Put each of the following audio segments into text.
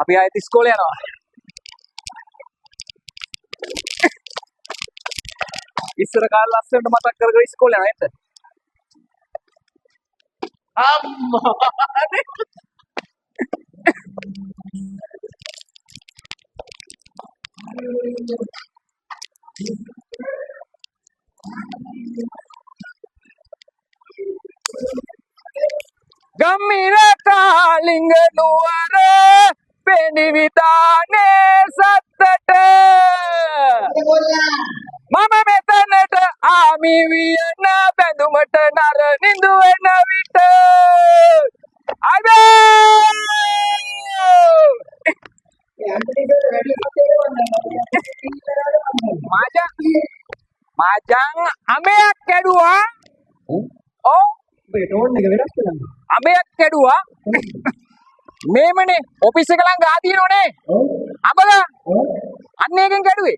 අපි ආයෙත් ඉස්කෝලේ යනවා. ඉස්සර කාලේ ලස්සනට මතක් කර කර ඉස්කෝලේ යනවා නේද? අම්මා ගම්මිර කාලිංග නුවර පෙනිවිතානේ සත්තට මම මෙතනට ආමි වියන බැඳුමට නර නිඳු වෙන විට අබේ මචං අඹයක් කැඩුවා. ඔව් ඔබේ ටෝන් එක වෙනස් වෙනවා. අඹයක් කැඩුවා. මේමනේ ඔෆිස් එක ළඟ ගහ තියෙනවනේ. ඔව්. අඹ ගහ. ඔව්. අන්න ඒකෙන් කැඩුවේ.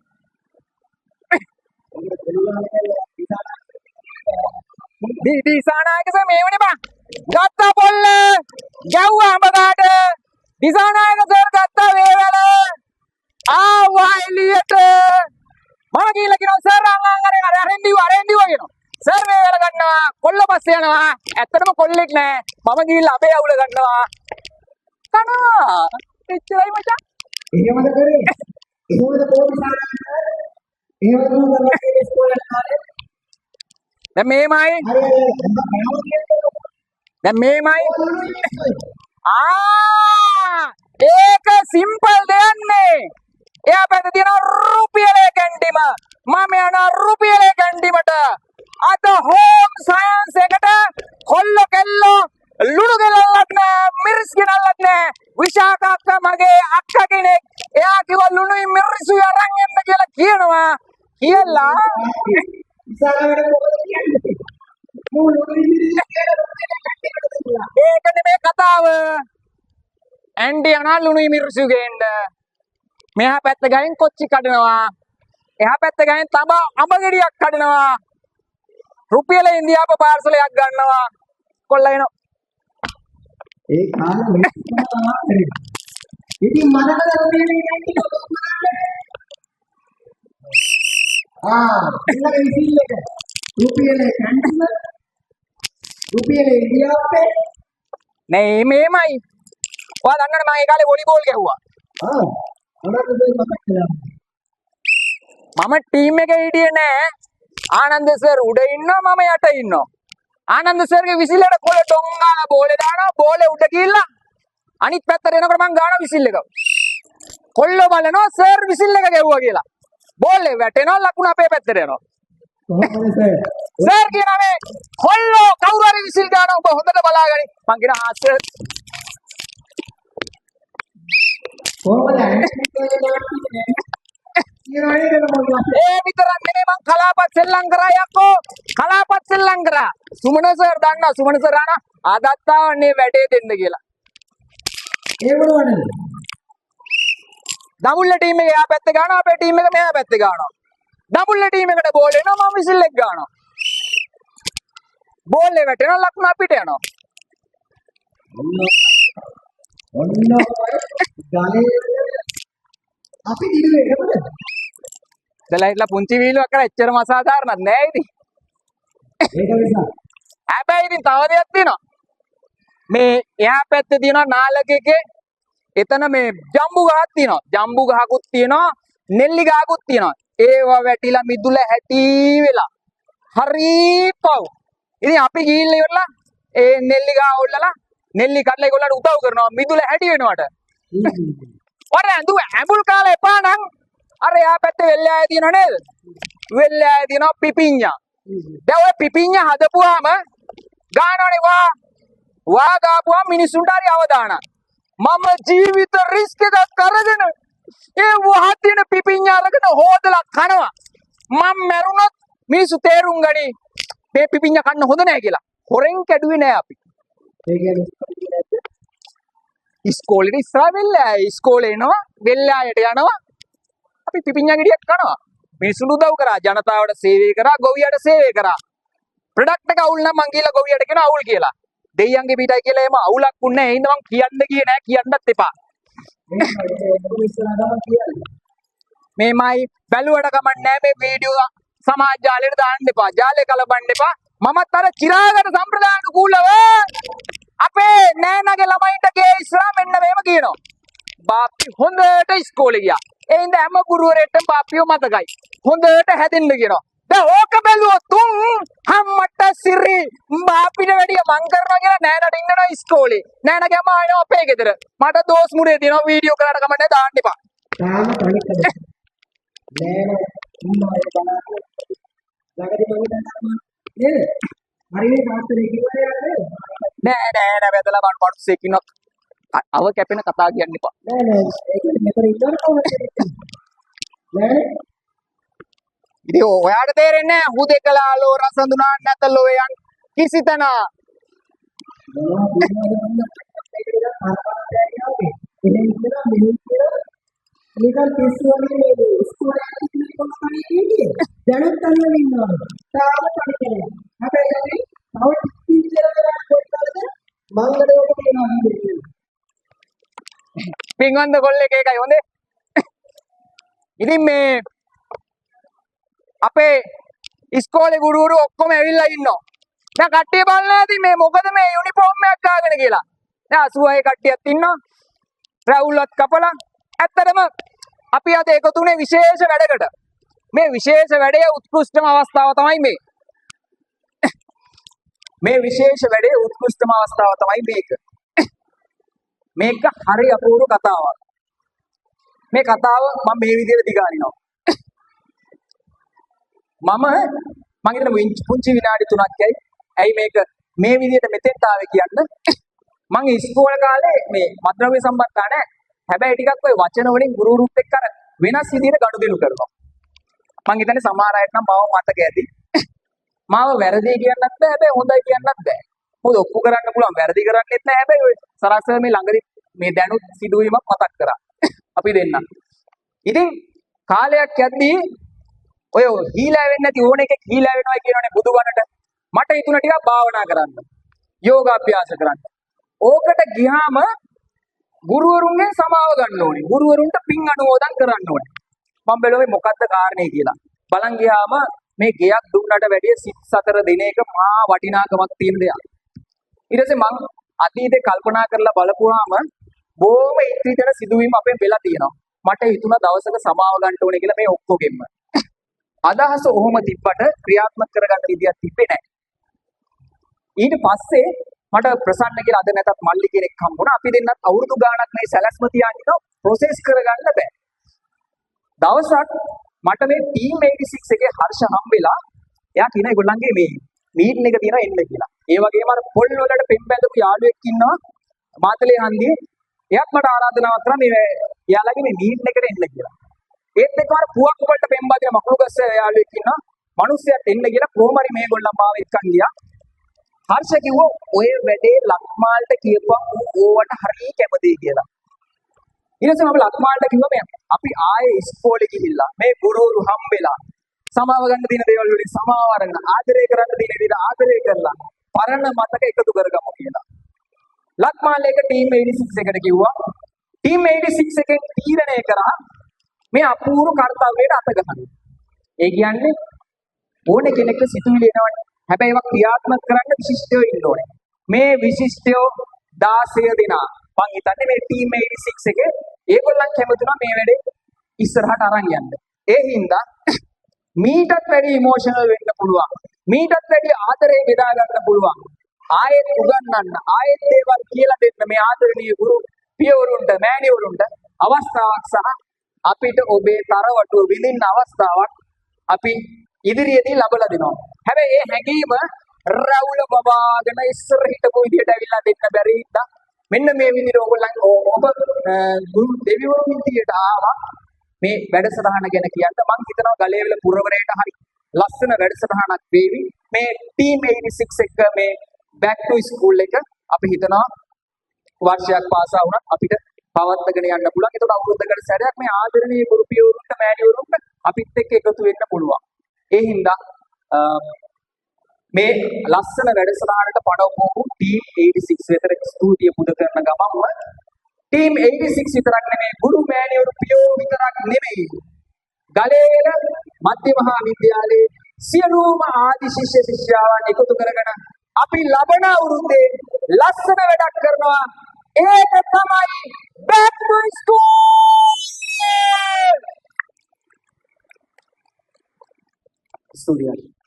දිසානායක සර් මේවනේ බං. ගත්තා පොල්ල. ගැව්වා අඹ ගහට. දිසානායක සර් ගත්තා වේවැල. ආවා එළියට. මම ගිහිල්ලා කියනවා සර් අං අං අර අර අරෙන් දීවා අරෙන් දීවා කියනවා. සර් වේවැල ගන්නවා. කොල්ල පස්සේ යනවා. ඇත්තටම කොල්ලෙක් නෑ. මම ගිහිල්ලා අපේ අවුල ගන්නවා. කනවා. එච්චරයි මචං. එහෙමද කරේ? එහෙමද පොලිස් ආරක්ෂා? එහෙමද කරන්නේ ඉස්කෝලේ යන කාලේ? දැන් මේමයි. හරි හරි. දැන් මේමයි. ආ ඒක සිම්පල් දෙයක් නේ. එයා පැත්තේ තියෙන රුපියලේ කැන්ටිම. මම යනවා රුපියලේ කැන්ටිමට. අද හෝම් සයන්ස් එකට කොල්ල කෙල්ලෝ ලුණු ගෙනල්ලත් නෑ, මිරිස් ගෙනල්ලත් නෑ. විශාඛ අක්කා මගේ අක්කා කෙනෙක්. එයා කිව්වා ලුණුයි මිරිසුයි අරන් එන්න කියලා කියනවා. කියලා විශාඛ වැඩ මොකද කියන්නේ? මූ ලුණුයි මිරිස් කියලා රුපියලේ කැන්ටිමට දුන්නා. ඒක නෙමේ කතාව. ඇන්ටි යනවා ලුණුයි මිරිසුයි ගේන්න. මෙහා පැත්ත ගහෙන් කොච්චි කඩනවා. එහා පැත්ත ගහෙන් තඹ අඹ ගෙඩියක් කඩනවා. රුපියල ඉන්දියාප පාර්සලයක් ගන්නවා. කොල්ල එනවා. ඒ කාලේ මෙහෙම තමයි කරේ. ඉතින් මතකද රුපියලේ කැන්ටිම කොහොමද? ආ ඊළඟ විසිල් එක. රුපියලේ කැන්ටිම රුපියලේ ඉන්දියාප්පේ. නෑ මේමයි. ඔයා දන්නවනේ මම ඒ කාලේ වොලිබෝල් ගැහුවා. ආ මොනවද දෙයක් මතක් කළා. මම ටීම් එකේ හිටියේ නෑ. ආනන්ද සර් උඩ ඉන්නවා මම යට ඉන්නවා. ආනන්ද සර්ගේ විසිල් එකට කොළ ඩොං ගාලා බෝලේ දානවා. බෝලේ උඩ ගිහිල්ලා අනිත් පැත්තට එනකොට මං ගානවා විසිල් එක. කොල්ලෝ බලනවා සර් විසිල් එක ගැහුවා කියලා. බෝලේ වැටෙනවා ලකුණ අපේ පැත්තට එනවා. කොහොමද සර්? සර් කියනවා මේ කොල්ලෝ කවුරු හරි විසිල් ගානවා ඔබ හොඳට බලාගනි. මං කියනවා ආ සර්. කොහොමද ඇන්ටි වගේ කියනවා නේද මොකද? ඒ විතරක් නෙමෙයි මං කලාපත් සෙල්ලම් කරා යකෝ. කලාපත් සෙල්ලම් කරා. සුමන සර් දන්නවා සුමන සර් අහනවා අදත් ආවනේ වැඩේ දෙන්න කියලා. ඒ මොනවද? දඹුල්ල ටීම් එක එහා පැත්තේ ගන්නවා අපේ ටීම් එක මෙහා පැත්තේ ගන්නවා. දඹුල්ල ටීම් එකට බෝල් එනවා මම විසිල් එක ගන්නවා. බෝල් එක වැටෙනවා ලකුණ අපිට යනවා. ඔන්න ගලේ අපි දිනුවේ නේද? ඉතලා හිටලා පුංචි වීලුවක් කරා එච්චරම අසාධාරණත් නෑ ඉතින්. ඒක නිසා. හැබැයි ඉතින් තව දෙයක් තියෙනවා. මේ එහා පැත්තේ තියෙනවා නාලකයේ එතන මේ ජම්බු ගහක් තියෙනවා. ජම්බු ගහකුත් තියෙනවා, නෙල්ලි ගහකුත් තියෙනවා. ඒවා වැටිලා මිදුල හැටි වෙලා. හරි පව්. ඉතින් අපි ගිහිල්ලා ඉවරලා ඒ නෙල්ලි ගහ හොල්ලලා නෙල්ලි කඩලා ඒගොල්ලන්ට උදව් කරනවා මිදුල හැටි වෙනවට. ඔර ඇඳු ඇඹුල් කාලා එපා නම් අර එහා පැත්තේ වෙල්යාය තියෙනව නේද? වෙල්යාය තියෙනවා පිපිඤ්ඤා. දැන් ඔය පිපිඤ්ඤා හදපුවාම ගානවනේ වා වා ගාපුවාම මිනිස්සුන්ට හරි අවදානම්. මම ජීවිත රිස්ක් එකක් අරගෙන ඒ වහ තියෙන පිපිඤ්ඤා අරගෙන හොදලා කනවා. මං මැරුණොත් මිනිස්සු තේරුම් ගනි මේ පිපිඤ්ඤා කන්න හොඳ නෑ කියලා. හොරෙන් කැඩුවේ නෑ අපි. ඒ කියන්නේ ඉස්කෝලේට ඉස්සරහ වෙල්යාය ඉස්කෝලේ එනවා වෙල්යායට යනවා අපි පිපිඤ්ඤා ගෙඩියක් කනවා. මිනිස්සුන්ට උදව් කරා ජනතාවට සේවය කරා ගොවියට සේවය කරා. ප්‍රොඩක්ට් එක අවුල් නම් මං ගිහලා ගොවියට කියනවා අවුල් කියලා. දෙයියන්ගේ පිටයි කියලා එහෙම අවුලක් වුන්නේ නැහැ. ඒ හින්දා මං කියන්න ගියේ නෑ කියන්නත් එපා. ඒක ඔක්කොම ඉස්සරහ ගමන් කියන්නේ. මේමයි බැලුවට කමක් නෑ, මේ වීඩියෝ සමාජ ජාලයට දාන්න එපා. ජාලය කලබන්න එපා. මමත් අර චිරාගත සම්ප්‍රදානුකූලව අපේ නෑනගේ ළමයින්ට ගේ ඉස්සරහා මෙන්න මෙහෙම කියනවා. බාප්පි හොඳට ඉස්කෝලේ ගියා. ඒ හින්දා හැම ගුරුවරයෙක්ටම බාප්පිව මතකයි. හොඳට හැදෙන්න කියනවා. දැන් ඕක බැලුවොත් තුන් හම්මට සිරි බාප්පිට වැඩිය මං කරනවා කියලා නෑනට ඉන්නනවා ඉස්කෝලේ. නෑනගේ අම්මා ආනවා අපේ ගෙදර. මට දෝස් මුරේ තියෙනවා, වීඩියෝ කරාට කමක් නෑ, දාන්න එපා. තාම තනි කඩ. නෑ නෑ උම්මා ඒ බලාගෙන. ළඟදී මම දැක්කම නේද? හරිනේ තාත්තනේ කිව්වා නේද? නෑ නෑ නෑ, වැදලා බලන්න මිනිස්සෙක් ඉන්නවා. අව කැපෙන කතා කියන්න එපා. නෑ නෑ, ඒ කියන්නේ මෙතන ඉන්නවනේ කොහොමද? නෑනේ. ඉතින් ඔයාට තේරෙන්නේ නෑ, හුදෙකලා ලෝ රසඳුනා නැත ලෝයන් කිසි තැන. මොනවා කියනවද මන්ද, ඒක නිකන් කරපත් ඇරියා වගේ. එහෙම කියලා මෙහෙම කියලා නිකන් පිස්සු වගේ මේ ඉස්කෝලේ යන කෙනෙක් කොහොමද කියන්නේ? දැනුත් තනියම ඉන්නවා. තාම තනි කෙනෙක්. හැබැයි අපි තව ටිකක් ඉස්සර වෙලා පොඩ්ඩක් මංගල යෝග කියනවා කියලා. පින්වන්ත කොල්ලෙක් ඒකයි හොඳේ. ඉතින් මේ අපේ ඉස්කෝලේ ගුරුවරු ඔක්කොම ඇවිල්ලා ඉන්නවා. දැන් කට්ටිය බලනවා ඇති මේ මොකද මේ යුනිෆෝම් එකක් ගාගෙන කියලා. දැන් 86 කට්ටියක් ඉන්නවා. රැවුලත් කපලා. ඇත්තටම අපි අද එකතු වුණේ විශේෂ වැඩකට. මේ විශේෂ වැඩේ උත්කෘෂ්ඨම අවස්ථාව තමයි මේ. මේ විශේෂ වැඩේ උත්කෘෂ්ඨම අවස්ථාව තමයි මේක. මේක හරි අපූර්ව කතාවක්. මේ කතාව මම මේ විදිහට දිගාරිනවා. මම මං හිතන පුංචි විනාඩි 3ක් යයි. ඇයි මේක මේ විදිහට මෙතෙන්ට ආවේ කියන්න. මං ඉස්කෝල කාලේ මේ මත්ද්‍රව්‍ය සම්බන්ධතා නෑ. හැබැයි ටිකක් ඔය වචන වලින් ගුරුවරුත් එක්ක අර වෙනස් විදිහට ගනුදෙනු කරනවා. මං හිතන්නේ සමහර අයට නම් මාව මතක ඇති. මාව වැරදි කියන්නත් බෑ, හැබැයි හොඳයි කියන්නත් බෑ. මොකද ඔප්පු කරන්න පුළුවන්, වැරදි කරන්නෙත් නෑ. හැබැයි ඔය සරස් සර් මේ ළඟදි මේ දැනුත් සිදුවීමක් මතක් කරා. අපි දෙන්න. ඉතින් කාලයක් යද්දී ඔය හීලා වෙන්නේ නැති ඕන එකෙක් හීලා වෙනවා කියනවනේ බුදුබණට. මට හිතුණා ටිකක් භාවනා කරන්න. යෝග අභ්‍යාස කරන්න. ඕකට ගියාම ගුරුවරුන්ගෙන් සමාව ගන්න ඕනේ. ගුරුවරුන්ට පින් අනුමෝදන් කරන්න ඕනේ. මම බැලුවා මේ මොකද්ද කාරණේ කියලා. බලන් ගියාම මේ ගෙයක් දුන්නට වැඩිය සිත් සතර දෙන එක මහා වටිනාකමක් තියෙන දෙයක්. ඊට පස්සේ මං අතීතේ කල්පනා කරලා බලපුවාම බොහොම ඉතිරිතන සිදුවීම් අපෙන් වෙලා තියෙනවා. මට හිතුණා දවසක සමාව ගන්න ඕනේ කියලා මේ ඔක්කොගෙම. අදහස ඔහොම තිබ්බට ක්‍රියාත්මක කරගන්න විදියක් තිබ්බේ නැහැ. ඊට පස්සේ මට ප්‍රසන්න කියලා අද නැතත් මල්ලි කෙනෙක් හම්බුණා. අපි දෙන්නත් අවුරුදු ගාණක් මේ සැලැස්ම තියාගෙන ඉන්නවා, ප්‍රොසෙස් කරගන්න බෑ. දවසක් මට මේ ටීම් 86 එකේ හර්ෂ හම්බෙලා එයා කියන ඒගොල්ලන්ගේ මේ මීටින් එක තියෙනවා එන්න කියලා. ඒ වගේම අර පොල් වලට පෙම් බැඳපු යාළුවෙක් ඉන්නවා මාතලේ හන්දියේ. එයාත් මට ආරාධනාවක් කරා මේ එයාලගේ මේ මීටින් එකට එන්න කියලා. ඒත් එක්ක අර පුවක් වලට පෙම් බඳින මකුළුගස්ස යාළුවෙක් ඉන්නවා. මිනිස්සයාත් එන්න කියලා කොහොම හරි මේගොල්ලන් මාව එක්කන් ගියා. හර්ෂ කිව්වා ඔය වැඩේ ලක්මාල්ට කියපුවා ඌ ඕවට හරිය කැමතියි කියලා. ඊට පස්සේ මම ලක්මාල්ට කිව්වා මේ අපි ආයේ ඉස්කෝලේ ගිහිල්ලා මේ ගුරුවරු හම්බෙලා සමාව ගන්න තියෙන දේවල් වලින් සමාව අරගෙන ආදරය කරන්න තියෙන විදිහට ආදරය කරලා පරණ මතක එකතු කරගමු කියලා. ලක්මාල් එක ටීම් 86 එකට කිව්වා. ටීම් 86 එකෙන් තීරණය කරා මේ අපූර්ව කර්තව්‍යයට අත ගහන්න. ඒ කියන්නේ ඕනේ කෙනෙක්ට සිතුවිලි එනවනේ. හැබැයි ඒවා ක්‍රියාත්මක කරන්න විශිෂ්ටයෝ ඉන්න ඕනේ. මේ විශිෂ්ටයෝ 16 දෙනා මං හිතන්නේ මේ ටීම් 86 එකේ ඒගොල්ලන් කැමති වුණා මේ වැඩේ ඉස්සරහට අරන් යන්න. ඒ හින්දා මීටත් වැඩි ඉමෝෂනල් වෙන්න පුළුවන්. මීටත් වැඩි ආදරේ බෙදා ගන්න පුළුවන්. ආයෙත් උගන්වන්න, ආයෙත් දේවල් කියලා දෙන්න මේ ආදරණීය ගුරු පියවරුන්ට, මෑණිවරුන්ට අවස්ථාවක් සහ අපිට ඔබේ තරවටුව විඳින්න අවස්ථාවක් අපි ඉදිරියේදී ලබලා දෙනවා. හැබැයි ඒ හැඟීම රැවුල බබාගෙන ඉස්සර හිටපු විදියට ඇවිල්ලා දෙන්න බැරි හින්දා මෙන්න මේ විදිහට ඔයගොල්ලන් ඔබ ගුරු දෙවිවරු විදියට ආවා මේ වැඩසටහන ගැන කියන්න. මං හිතනවා ගලේවල පුරවරයට හරි ලස්සන වැඩසටහනක් වේවි. මේ ටීම් 86 එක මේ back to school එක අපි හිතනවා වර්ෂයක් පාසා වුණත් අපිට පවත්වාගෙන යන්න පුළුවන්. ඒතකොට අවුරුද්දකට සැරයක් මේ ආදරණීය ගුරු පියවරුන්ට මෑණිවරුන්ට අපිත් එක්ක එකතු වෙන්න පුළුවන්. ඒ හින්දා මේ ලස්සන වැඩසටහනට පණවපු ටීම් 86 වෙතට ස්තුතිය පුද කරන ගමන්ම ටීම් 86 විතරක් නෙමෙයි, ගුරු මෑණිවරු පියෝ විතරක් නෙමෙයි, ගලේල මධ්‍ය මහා විද්‍යාලයේ සියලුම ආදි ශිෂ්‍ය ශිෂ්‍යාවන් එකතු කරගෙන අපි ලබන අවුරුද්දේ ලස්සන වැඩක් කරනවා. ඒක තමයි back to school. ස්තුතියි.